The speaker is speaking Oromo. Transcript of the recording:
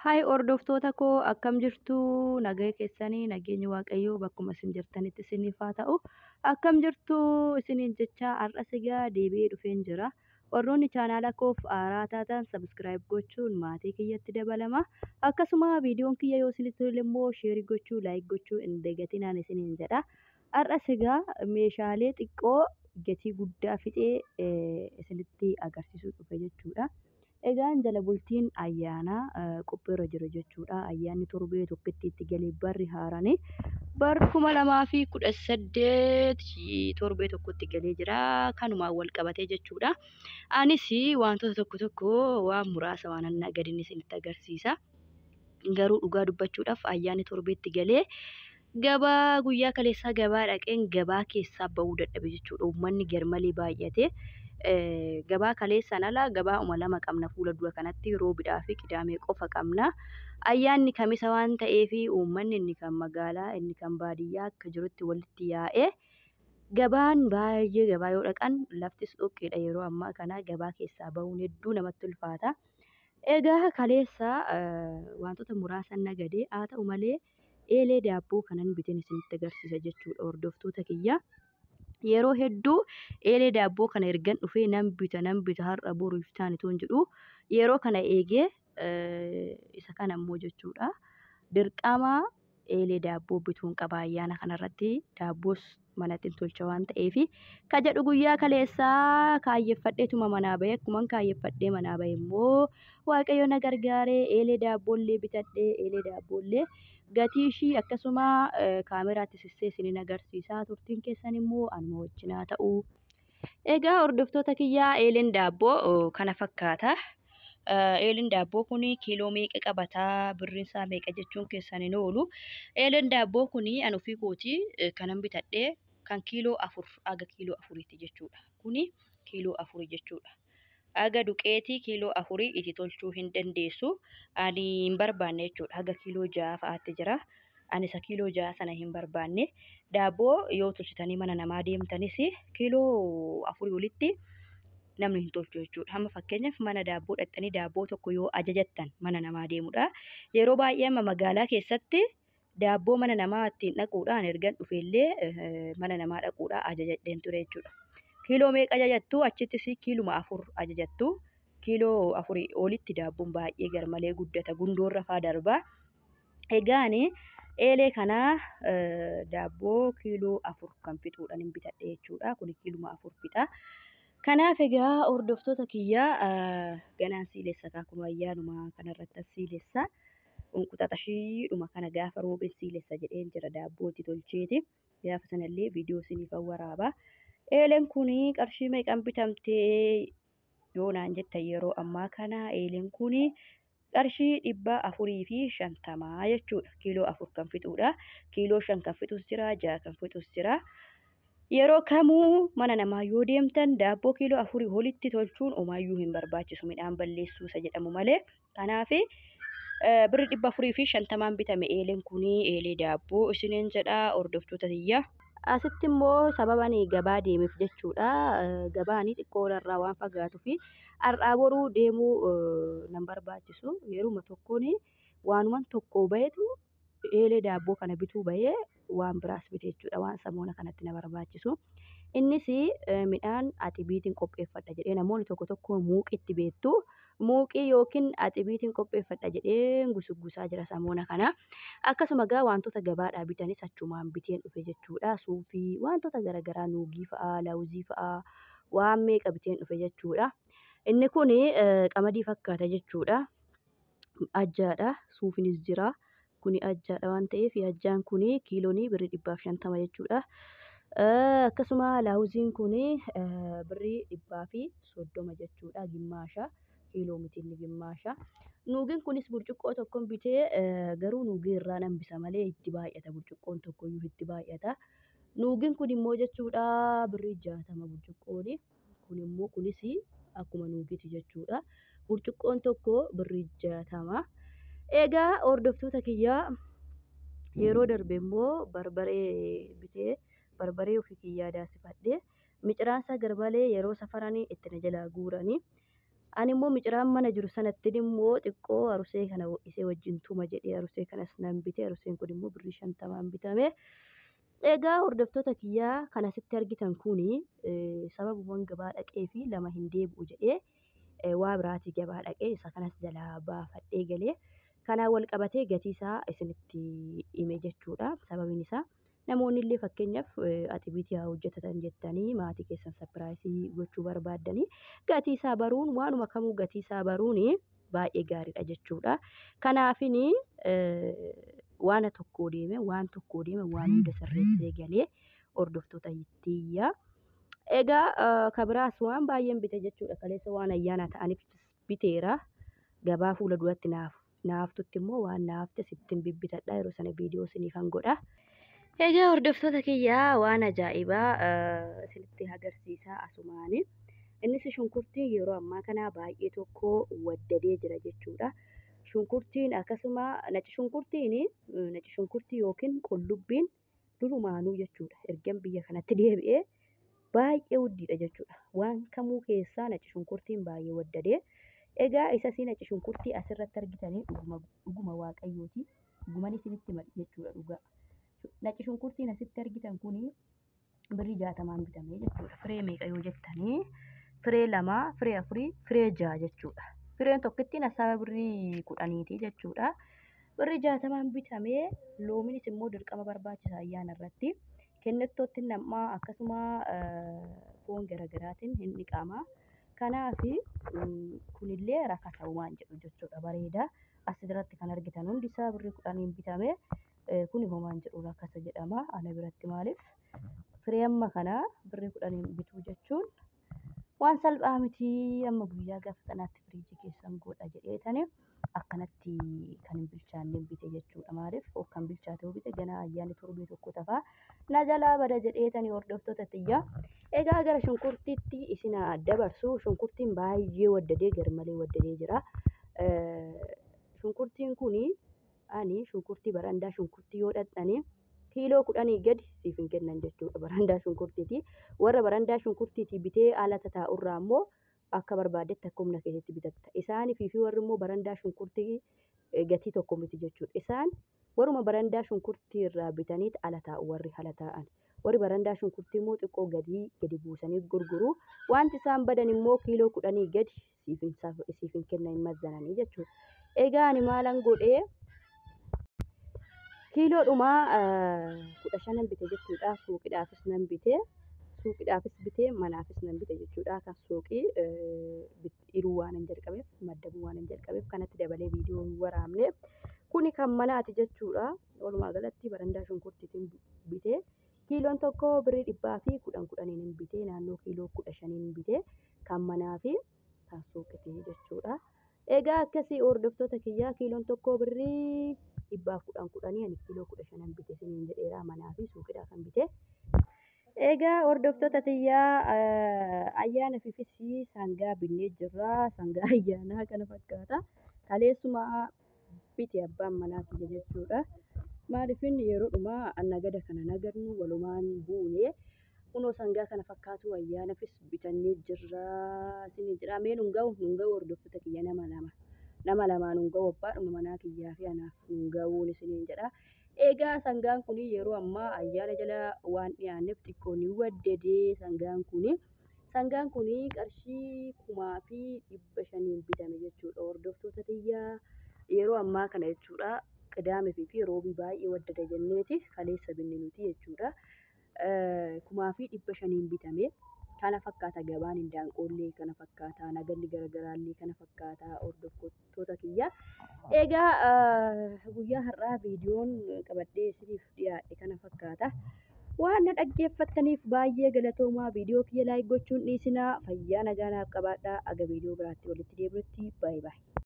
Haay hordoftoota koo, akkam jirtu? Nagaa keessanii? Nageenyi Waaqayyoo bakkuma isin jirtanitti isiniif haa ta'u. Akkam jirtu isiniin jecha, har'as egaa deebi'ee dhufeen jira. Warroonni chaanaala koof haaraa taatan subscribe gochuun maatii kiyyatti dabalama. Akkasuma viidiyoon kiyya yoo isinitti tole immoo share gochuu, like gochuu hin dagatinaan isiniin jedha. Har'as egaa meeshaalee xiqqoo gatii guddaa fixee isinitti agarsiisuu dhufe jechuudha. Egaan jala bultiin ayyaanaa qophiirra jiru jechuudha. Ayyaanni torbee tokkotti itti galee barri haaraan bar 2018 torbee tokkotti galee jira. Kanumaan wal qabatee jechuudha. Anis wantoota tokko tokko, waan muraasa waan annaa gadin isinitti agarsiisa. Garuu dhugaa dubbachuudhaaf ayyaanni torbeetti galee gabaa guyyaa kaleessaa gabaa dhaqeen gabaa keessaa bahuu dadhabe jechuudha. Uummanni garmalee baay'ate. Gabaa kaleessaan ala gabaa uma lama qabna fuula dura kanatti, Roobidhaa fi Qidaamee qofa qabna. Ayyaanni Kamisa waan ta'eef uummanni inni kan magaalaa, inni kan baadiyyaa akka jirutti walitti yaa'ee gabaan baay'ee, gabaa yoo dhaqan laftis dhoqqeedha. Yeroo ammaa kana gabaa keessaa bahuun hedduu namatti ulfaata. Egaa kaleessa wantoota muraasa nagadee, haa ta'u malee eelee daabboo kanan biteen isinitti agarsiisa jechuudha, hordoftoota kiyya. Yeroo hedduu eelee daabboo kana ergan dhufee nan bita, nan bita, har'a boru iftaan itoon jedhu yeroo kana eegee isa kana immoo jechuudha. Dirqama eelee daabboo bituun qaba, ayyaana kanarratti daabboos manatti tolcha waan ta'eef ka jedhu guyyaa kaleessaa kaayyeffadheetuma manaa bahe. Akkuman kaayyeffadhee manaa bahe immoo Waaqayyo na gargaaree eelee daabboollee bitadhee. Eelee daabboollee gatii ishii akkasuma kaameraatti sissee isinin agarsiisaa, turtiin keessan immoo anuma wajjin haa ta'u. Egaa hordoftoota kiyyaa, eeleen daabboo kana fakkaata. Eeleen daabboo kun kiiloo meeqa qabataa, birriin isaa meeqa jechuun keessan hin oolu. Eeleen daabboo kun an ofii kooti kanan bitadhee kan kiiloo 4 haga kiiloo 4ti jechuudha. Kuni kiiloo 4 jechuudha. Haga duqeetii kiiloo 4 itti tolchuu hin dandeessu. Ani hin barbaanne jechuudha. Haga kiiloo 6 fa'aatti jira. Ani isa kiiloo 6 sana hin barbaanne. Daabboo yoo tolchitanii mana namaa deemtanis kiiloo 4 olitti namni hin tolchu jechuudha. Hamma fakkeenyaaf mana daabboo dhaqxanii daabboo tokko yoo ajajattan mana namaa deemudha. Yeroo baay'ee amma magaalaa keessatti daabboo mana namaa ittiin dhaquudhaan ergan dhufeellee mana namaa dhaquudhaan ajajadheen ture jechuudha. Kiiloo meeqa ajajattu? Achittis kiiluma 4 ajajattu. Kiiloo 4 olitti daabboon baay'ee garmalee guddata, gundoorra faa darba. Egaan eelee kana daabboo kiiloo 4 kan fixuudhaan hin bitadhe jechuudha. Kun kiiluma 4 fixa. Kanaaf egaa hordoftoota kiyyaa, ganaan siilessa kun ayyaanuma kanarratti siilessa. Unquxaxashiidhuma kana gaafa roobeen siilessa jedheen jira, daabboo itti tolcheeti. Gaafa sanallee viidiyoo isiniif waraaba. Eeleen kun qarshii meeqan bitamtee yoo naan jettan, yeroo ammaa kana eeleen kun qarshii 450 jechuudha. Kiiloo 4 kan fixuudha. Kiiloo 5 kan fixus jira, 6 kan fixus jira. Yeroo kamuu mana namaa yoo deemtan daabboo kiiloo 4 olitti tolchuun homaayyuu hin barbaachisu, midhaan balleessuu isa jedhamu malee. Kanaaf birri 450n bitame eeleen kun, eelee daabboo isiniin jedha, hordoftoota tiyya. Asitti immoo sababa ani gabaa deemeef jechuudha. Gabaan xiqqoo irraa waan fagaatuu fi har'aa boruu deemuu nan barbaachisu. Yeruma tokkoon waanuman tokko bahetu eelee daabboo kana bituu bahee waan biraas bite jechuudha. Waan samoona kanatti na barbaachisu. Innis midhaan atibiitiin qopheeffadha jedhee, namoonni tokko tokko muuqitti beektu. Muuqii yookiin atibiitiin qopheeffadha jedhee gusuggusaa jira samoona kana. Akkasuma egaa wantoota gabaadhaa bitanis achumaan biteen dhufe jechuudha. Suufii, wantoota garaagaraa, nuugii fa'aa, laawuzii fa'aa, waan meeqa biteen dhufe jechuudha. Inni kun qamadii fakkaata jechuudha. Ajjaadha. Suufiinis jira. Kuni ajjaadha waan ta'eef ajjaan kun kiiloon birrii 150 jechuudha. Akkasuma laawuziin kun birrii 130 jechuudha. Gimmaasha. Kiiloo miti inni, gimmaasha. Nuugiin kunis burcuqqoo tokkon bitee, garuu nuugii irraa hambisa malee itti baay'ata, burcuqqoon tokkoyyuu itti baay'ata. Nuugiin kun immoo jechuudha birrii 60 burcuqqooni. Kun immoo kunis akkuma nuugiiti jechuudha. Burcuqqoon tokko birrii 60. Egaa hordoftoota kiyyaa, yeroo darbe immoo barbaree bitee, barbaree ofii kiyyaa daasifadhee miciraansaa garmalee yeroo safaranii itti na jalaa guuranii. Ani immoo miciraan mana jiru sanatti immoo xiqqoo arusee kana isee wajjin tuma jedhee arusee kanas nan bite. Aruseen kun immoo birrii 50 bitame. Egaa hordoftoota kiyyaa kan asitti argitan kuni sababumaan gabaa dhaqee fi lama hin deebi'u jedhee waa biraatii gabaa dhaqee isa kanas jalaa baafadhee galee kanaan wal qabatee gatii isaa isinitti hime jechuudha. Sababiin isaa namoonni illee fakkeenyaaf atibiitii haa hojjetatan jettanii maatii keessan sapiraayisii gochuu barbaaddanii gatii isaa baruun waanuma kamuu gatii isaa baruun baay'ee gaariidha jechuudha. Kanaafini waan tokko deeme waan tokko deeme waan hunda sirreessee galee hordoftoota tiyya. Egaa kabiraas waan baay'een bite jechuudha. Kaleessa waan ayyaana ta'aniif biteera. Gabaa fuula duratti naaftutti immoo waan naafte sittin bibbitadha. Yeroo sana viidiyoo isiniifan godha. Egaa hordoftoota kiyyaa waan ajaa'ibaa isinitti agarsiisaa asumaani. Innis shunkurtiin yeroo ammaa kana baay'ee tokko waddadee jira jechuudha. Shunkurtiin akkasuma naci shunkurtiin naci shunkurtii yookiin qullubbiin durumaanuu jechuudha. Ergan biyya kanatti deebi'ee baay'ee wuddiidha jechuudha. Waan kamuu keessaa naci shunkurtiin baay'ee waddadee. Egaa isasii naci shunkurtii asirratti argitanii dhuguma waaqayyooti. Dhuguman isinitti hima jechuudha dhugaa. Naci shunkurtiin asitti argitan kuni birrii 60 bitamee jechuudha. Firee meeqa yoo jettanii firee 2, firee 4, firee 6 jechuudha. Fireen tokkittiin asaaba birrii 10 jechuudha. Birrii 60 bitamee loominis immoo dirqama barbaachisa ayyaana irratti. Kennettootti nam'aa akkasuma foon garaagaraatiin hin dhiqama. Kanaaf kunillee rakasa waan jedhu jechuudha bareeda. Asirratti kan argitan hundi isaa birrii 10 bitame. Kuni homaan jedhu rakasa jedhama. Ana biratti maaliif firee amma kana birrii 10 bituu jechuun waan salphaa miti. Amma guyyaa gaafa sanaatti firiijii keessan godha jedheetani akkanatti kan hin bilchaanne bite jechuudha. Maaliif kan bilchaate bite ganaa ayyaanni torbee tokko tafaa na jalaa bada jedheetani hordoftoota tiyya. Egaa gara shunkurtiitti isin dabarsu. Shunkurtiin baay'ee waddadee garmalee waddadee jira. Shunkurtiin kuni ani shunkurtii barandaa shunkurtii yoo dhaqxanii kiiloo 10 gadi siif hin kennan jechuudha. Barandaa shunkurtiiti. Warra barandaa shunkurtiitii bitee ala tataa'urraa immoo akka barbaaddetti akka humna keetiitti bitatta. Isaanii fi warri immoo barandaa shunkurtii gatii tokko miti jechuudha. Isaan warruma barandaa shunkurtii irraa bitaniit ala taa'u warri ala taa'an. Warri barandaa shunkurtii immoo xiqqoo gadi buusanii gurguru. Wanti isaan badan immoo kiiloo 10 gadi siif hin kennan hin mazzananii jechuudha. Egaa ani maalan godhee kiiloodhuma 15 bite jechuudha. Suuqiidhaafis nan bite. Suuqiidhaafis bitee manaafis nan bite jechuudha. Kan suuqii hiruu waan hin jalqabeef maddabuu waan hin jalqabeef kanatti dabalee viidiyoo hin waraabne. Kuni kan manaati jechuudha. Walumaa galatti barandaa shunkurtiitiin bitee kiiloon tokko birrii 110 10 bitee naannoo kiiloo 15 bitee kan manaa fi kan suuqitii jechuudha. Egaa akkasii hordoftoota kiyyaa kiiloon tokko birrii 110 10 ani kiiloo 15 bite isiniin jedheera manaa fi suuqiidhaa kan bite. Egaa hordoftoota tiyyaa ayyaana fiifis sangaa binnee jirra. Sangaa ayyaanaa kana fakkaata. Kaleessuma bite abbaan manaa kiyya jechuudha. Maaliif inni yeroo dhumaa nagada kana nagadnu walumaan buune kunoo sangaa kana fakkaatu ayyaanafis bitannee jirra. Isiniin jedha mee nun ga'u hordoftoota kiyya nama lama. Nama lamaan nun ga'u abbaadhuma manaa kiyyaa fi anaaf nun ga'uun isiniin jedha. Egaa sangaan kun yeroo ammaa ayyaana jala waan dhiyaanneef xiqqoo ni waddadee sangaan kun. Sangaan kun qarshii 5,500 bitame jechuudha. Hordoftoota tiyyaa yeroo ammaa kana jechuudha. Qidaamee fi roobii baay'ee waddada jenneeti kaleessa binne nuti jechuudha. 5,500 bitame. Kana fakkaata gabaan hindaanqoollee kana fakkaata nagalli garaagaraallee kana fakkaata hordoftoota kiyya. Egaa guyyaa har'aa viidiyoon qabadhee isiniif dhiyaadhe kana fakkaata. Waan na dhaggeeffattaniif baay'ee galatoomaa. Viidiyoo kiyya laayik gochuun dhiisinaa. Fayyaa nagaa naaf qabaadhaa. Aga viidiyoo biraatti walitti deebinutti baay'ee baay'ee.